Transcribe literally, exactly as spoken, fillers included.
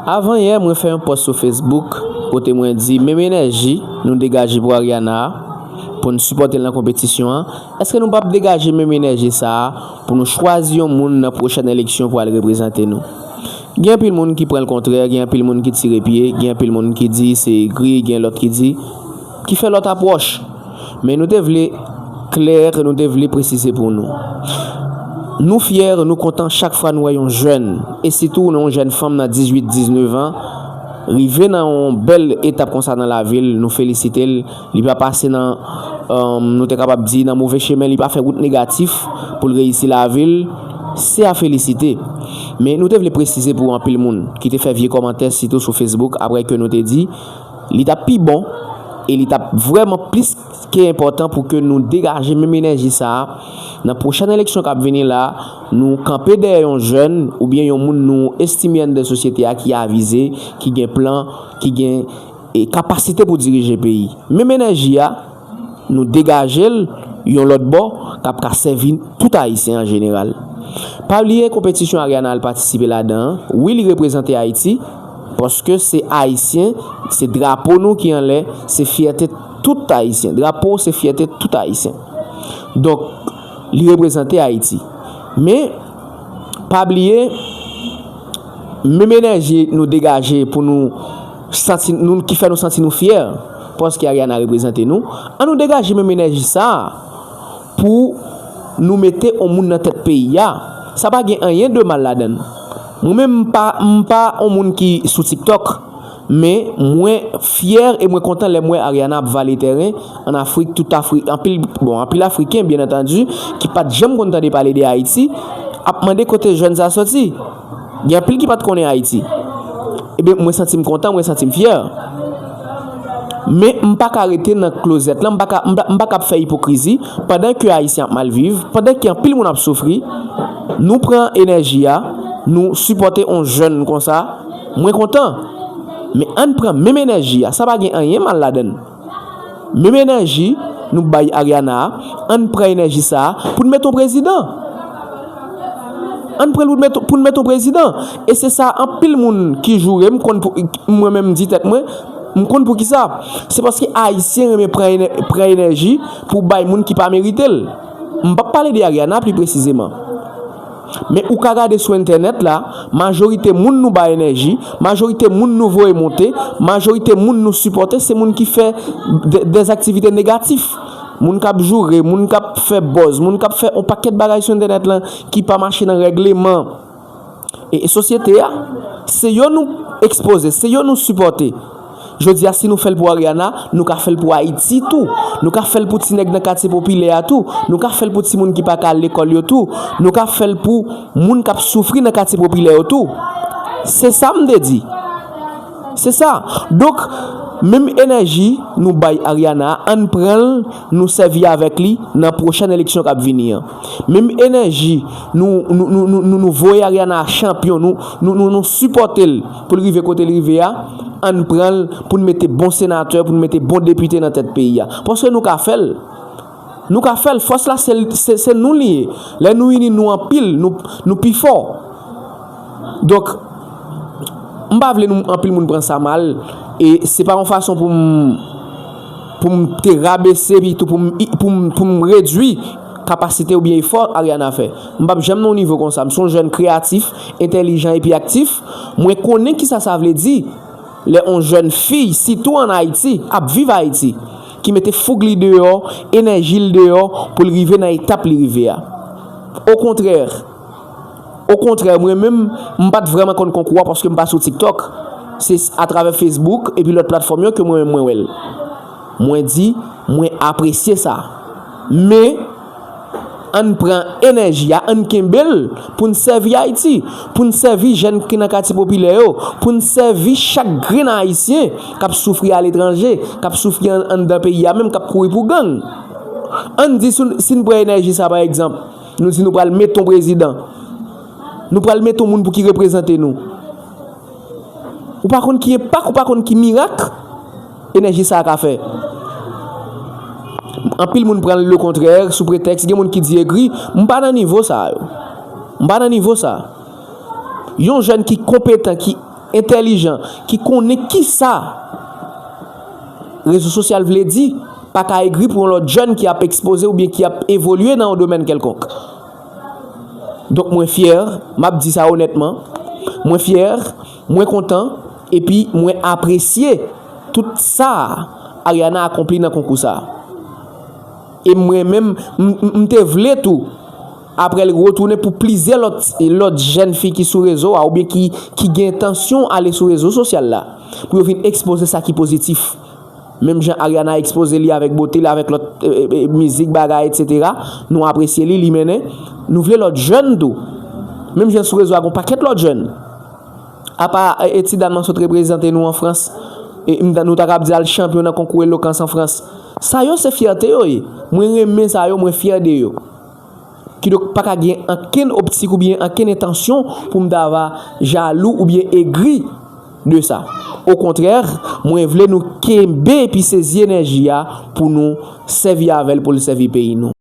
Avan yè, mwen fè yon pòs sou Facebook kote mwen di menm enèji nou degaje pou Ariana a, pou n sipòte l nan konpetisyon an, èske nou p ap degaje menm enèji sa a pou nou chwazi yon moun nan pwochèn eleksyon pou al reprezante nou? Gen anpil moun ki pran l kontrè, gen anpil moun ki tire pye, gen anpil moun ki di se egri, gen lòt ki di ki fè lòt apwòch. Men nou te vle klè, nou te vle presize pou nou. Nou fyè, nou kontan chak fwa nou wè yon jèn, e sitou yon jèn fanm nan dizuit, diznèf an, rive nan yon bèl etap konsa nan lavi l, nou felisite l. Li pa pase nan, um, nou te kapab di, nan move chemen, li pa fè wout negatif pou l reyisi lavi l, se a felisite. Men nou te vle presize pou anpil moun ki te fè vye kòmantè, sitou sou Facebook, apre ke nou te di, li t ap pi bon e li t ap vrèman plis ke enpòtan pou ke nou degaje menm enèji sa a. Nan pwochèn eleksyon k ap vini la, nou kanpe dèyè yon jèn oubyen yon moun nou estime anndan sosyete a ki avize, ki gen plan, ki gen, e, kapasite pou dirije peyi. Menm enèji a, nou degaje l yon lòt bò k ap ka sèvi tout Ayisyen an jeneral. Pa bliye konpetisyon Ariana al patisipe ladan an. Wi, li reprezante Ayiti, paske se Ayisyen, se drapo nou ki anlè, se fyète tout Ayisyen. Drapo se fyète tout Ayisyen. Donk, li reprezante Ayiti. Men, pa bliye, menm enèji nou degaje pou nou santi, nou, ki fè nou santi nou fyè, paske Ariana reprezante nou, an nou degaje menm enèji sa a pou nou mete yon moun nan tèt peyi a. Sa pa gen anyen de mal ladan l. Mwen menm, m pa, m pa yon moun ki sou TikTok, men mwen fyè e mwen kontan lè m wè Ariana ap vale tèren ann Afrik, tout Afri-, anpil, bon, anpil Afriken, byen antandi, ki pa t janm konn tande pale de Ayiti, ap mande kote jèn sa soti. Gen anpil ki pa t konnen Ayiti. Ebyen, mwen santi m kontan, mwen santi m fyè. Men m pa ka rete nan klozèt lan, m pa ka, m pa, m pa ka ap fè ipokrizi pandan ke Ayisyen ap mal viv, pandan ke anpil moun ap soufri. Nou pran enèji a, nou sipòte yon jèn konsa, mwen kontan. Men ann pran menm enèji a, sa pa gen anyen mal ladan l. Menm enèji nou bay Ariana a, ann pran enèji sa a pou n mete yon prezidan. Ann pran l pou n mete, pou n mete yon prezidan. E se sa anpil moun ki joure m konn pou, mwen menm m di tèt mwen, m konn poukisa. Se paske Ayisyen renmen pran enè-, pran enèji pou bay moun ki pa merite l. M p ap pale de Ariana pli presizeman. Men ou ka gade sou entènèt la, majorite moun nou bay enèji, majorite moun nou voye monte, majorite moun nou sipòte, se moun ki fè de, dèzaktivite negatif. Moun k ap joure, moun k ap fè buzz, moun k ap fè yon pakèt bagay sou entènèt lan ki pa mache nan règleman e, e sosyete a. Se yo nou ekspoze, se yo nou sipòte. Jodi a, si nou fè l pou Ariana, nou ka fè l pou Ayiti tou. Nou ka fè l pou ti nèg nan katye popilè a tou. Nou ka fè l pou timoun ki pa ka al lekòl yo tou. Nou ka fè l pou moun k ap soufri nan katye popilè yo tou. Se sa m te di. Se sa. Donk, menm enèji nou bay Ariana a, ann pran l, nou sèvi avèk li nan pwochèn eleksyon k ap vini an. Menm enèji nou, nou, nou, nou, nou, nou voye Ariana a chanpyon, nou, nou, nou, nou sipòte l pou l rive kote l rive a, ann pran l pou n mete bon senatè, pou n mete bon depite nan tèt peyi a. Paske nou ka fè l. Nou ka fè l. Fòs la, se, se, se nou li ye. Lè nou ini, nou anpil, nou, nou pi fò. Donk, m pa vle nou, anpil moun pran sa mal, e se pa yon fason pou m, pou m te rabese, epi tou pou m, pou m, pou m redwi kapasite oubyen efò Ariana fè. M p ap janm nan yon nivo konsa. M se yon jèn kreyatif, entèlijan epi aktif. Mwen konnen kisa sa vle di lè yon jèn fi, sitou ann Ayiti, ap viv Ayiti, ki mete foug li deyò, enèji l deyò pou l rive nan etap li rive a. Okontrè, Okontrè, mwen menm, m pa t vrèman konn konkou a paske m pa sou TikTok. Se s-, atravè Facebook epi lòt platfòm yo ke mwen menm mwen wè l. Mwen di, mwen apresye sa. Men, ann pran enèji a, ann kenbe l pou n sèvi Ayiti, pou n sèvi jèn ki nan katye popilè yo, pou n sèvi chak grenn Ayisyen k ap soufri aletranje, k ap soufri an-, anndan peyi a menm, k ap kouri pou gang. Ann di si n, si n pran enèji sa, pa egzanp, nou di nou pral mete yon prezidan. Nou pral mete yon moun pou ki reprezante nou. Ou pa konn ki enpak, ou pa konn ki mirak enèji sa a ka fè. Anpil moun pran l lekontrè, sou pretèks, gen moun ki di egri. M pa nan nivo sa a yo. M pa nan nivo sa a. Yon jèn ki konpetan, ki entèlijan, ki konnen kisa rezo sosyal vle di, pa ka egri pou yon lòt jèn ki ap ekspoze oubyen ki ap evolye nan yon domèn kèlkonk. Donk mwen fyè, m ap di sa onètman, mwen fyè, mwen kontan, epi mwen apresye tout sa Ariana akonpli nan konkou sa. E mwen menm, m, m, m te vle tou, apre l retounen pou plizyè lòt, lòt jèn fi ki sou rezo a, oubyen ki, ki gen entansyon ale sou rezo sosyal la, pou yo vin ekspoze sa ki pozitif. Menm jan Ariana ekspoze li avèk bote li, avèk lòt, e, e, e, mizik, bagay, etsetera. Nou apresye li, li mennen. Nou vle lòt jèn tou. Menm jan sou rezo a, gon pakèt lòt jèn. Apa, e, e, ti dam nan sot reprezante nou an Frans. E, m ta, nou ta kab di al chanpyon nan konkou elokans an Frans. Sa yo se fyète yo ye. Mwen renmen sa yo, mwen fyè de yo. Kidonk, pa ka gen ankenn optik oubyen ankenn entansyon pou m ta va jalou oubyen egri de sa. Okontrè, mwen vle nou kenbe epi sezi enèji a pou nou sèvi avè l, pou l sèvi peyi nou.